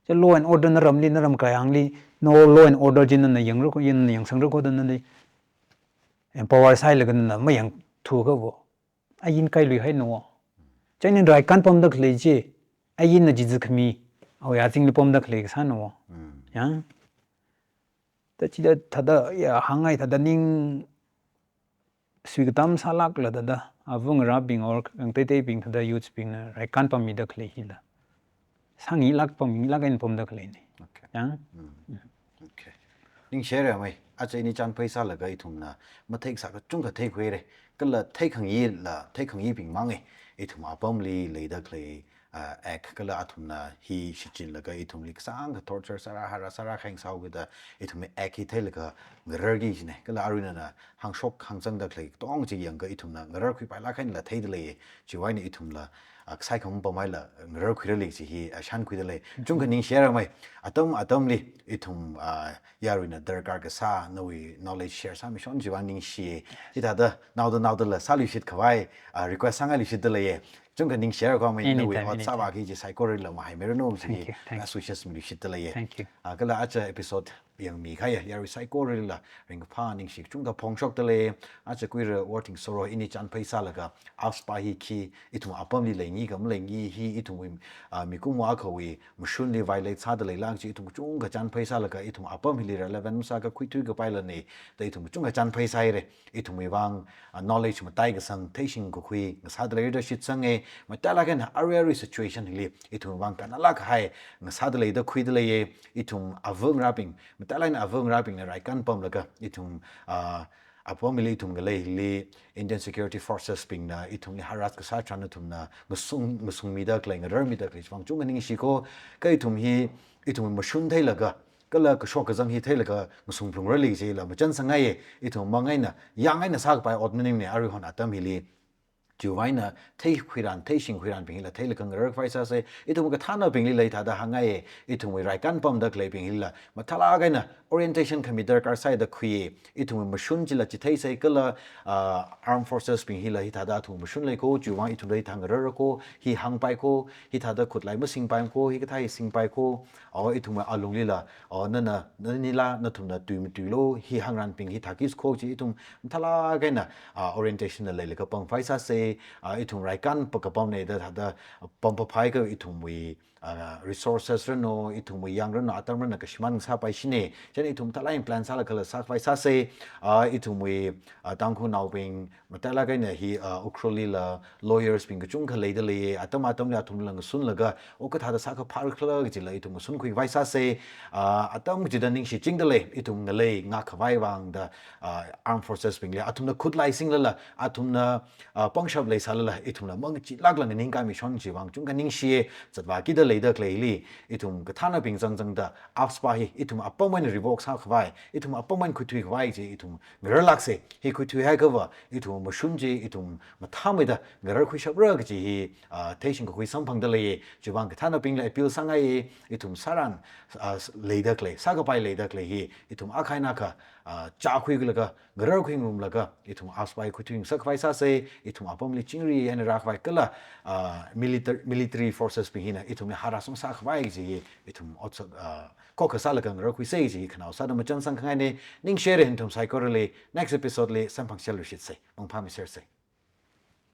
Chi law and order naramli, naram kayāngli, no law and order chi nana yangra ko, nana yangsangra ko da nali empower sāhailaga nana mayangthu kavo. Ain kailui kahaina. Chieina raikan pamda khalei chi, ain na chitsi khami, awui azingli pamda khalei kasāna. Mm. Ya? Ta chithāda, ya, hāngngai thāda ning suikatam sālākla thāda, avāngarābing or khangateiteibing thāda youths bingna raikan pammida khalei hila sāngailāk, pammilāk eina pamda khaleine. Okay. Yang? Mm. Okay. Ningshire mei, aja ini chānphai sālaga ithumna matheikasā kachungkha theikhuire, kala theikhangaila, theikhangaibing mange, ithum apamli leida khalei, ah, Act kala athumna hi shichinlaga ithumli kasāngkha torture sāra, harass sāra khaing sāhaokida ithumwui Act hi theilaga ngararki kajine. Kala arui nana hāngshok hāngzangda khalei katong chi yangakha ithumna ngararkhuipailāk eina la theida lei. Chiwui eina ithumla, ah, kasai kham pamhaila ngararkhuirali kaji hi, ah, shānkhuida lei. Chungkha ningshire mei. Atam atamli ithum, ah, yaruina darkar kasā nawui knowledge share sāmishon chiwui vang ningshi. Hithāda naoda naodala sāluishit khavai, ah, request sāngailuishitda leiye. Chungkha ningshire ko mei, nawui anytime, ot anytime. Sāvāki kaji saikoralila mahaimiranu kaji hi, thank you, thank you, best wishes miluishitda leiye. Thank you. Ah, kala aja episode yangmi kahai yarui saikoralila ringkaphā ningshi kachungkha phongshokda lei. Aja kuira worthing sorrow ini chānphai sālaga AFSPA hi khi ithum apamli leingi ka maleingi hi ithumwui, ah, mikumowui akhawui mashunli violate sāda leilāk kaji ithum kachungkha chānphai sālaga ithum apam hili relevant masākakhui thuikapailane da ithum kachungkha chānphai sāhaire. Ithumwui vang, ah, knowledge mataikasang, theishing kakhui ngasāda leida shitsange. Matailāk eina arui arui situation hili ithumwui vang kannalāk kahai ngasāda leida khuida leiye. Ithum avāngarābing, matailāk eina avāngarābingna raikan pamlaga ithum, ah, apam hili ithum ngaleili Indian Security Forces bingna ithumli harass kasā tharan ithumna ngasung, ngasungmida khalei, ngararmida khalei chiwui vang chungkha ningshi ko. Kha ithum hi, ithum mashun theilaga, kala kashok kazang hi theilaga ngasung phalungrali kajila machānsangaiye. Ithum mang eina, yāng eina sākapai ot maningne aruihon atam hili. Chiwui eina theikhuiran, theishingkhuiran bing hila theilaga ngararkhavai sāse. Ithum kathānabingli hithāda hāngngaiye. Ithumwui raikan pamda khaleibing hila mathālāk eina orientation khami darkar sāda khuiye. Ithumwui mashun chila chitheise kala, ah, armed forces bing hila hithāda athum mashun lei ko, chiwui vang ithumla hithā ngararra ko, hi hāngpai ko, hithāda khutlai masingpai ko, hikathā hi singpai ko, o ithumwui alunglila, o nana, nanila, nathumna tui matuilu, hi hāngranbing hithā kis ko chi ithum mathālāk eina, ah, orientation la leilaga pangkhavai sāse. ah, ithum raikan pa kapamna da thāda pam pa phai ka ithumwui, ah, resources ranu, ithumwui yang ranu, atam ranu kashimān sāpaishina. Chieina ithum thalai plan sālaga kala sākhavai sāsa, ah, ithumwui, ah, Tangkhulnaobing, matailāk eina hi, ah, Ukhrulli la lawyers bing kachungkha leida lei, atam atamli athumla ngasunlaga, o kathāda sākha phāra khala kajila ithum ngasunkhuikhavai sāsa, ah, atam kachida ningshi chingda lei, ithum ngalei ngākkhavai vangda, ah, armed forces bingli, athumna khutlai singlala, athumna, ah, pangshap leisālala, ithumla mangachilākla nganingkāmishon chiwui vang chungkha ningshiya, zatvākida leida khaleili, ithum kathānabing zangzangda, AFSPA hi, ithum apam eina revoke sākhavai, ithum apam eina khuithuikhavai chi, ithum ngararlāksa, hi khuithuihaiakhava, ithum mashun chi, ithum mathāmeida ngararkhuishapra kaji hi, ah, theishing kakhui samphangda lei, chiwui vang kathānabingli appeal sāngai, ithum sāran, ah, leida khalei, sākapai leida khalei hi, ithum akha eina akha, ah, chākhuilaga, ngararkhuingarumlaga, ithum AFSPA hi khuithuingasakkhavai sāsa, ithum apamli chingri eina rākhavai kala, ah, military, military forces bing hina, ithumli harassment sākhavai kaji hi, ithum otsak, ah, khokkha sālaga ngararkhuisa kaji hi khanao sāda machānsang khangaina, ningshihaira nathum saikorali, next episode li samphangshilluishitsa, mangphāmisersa.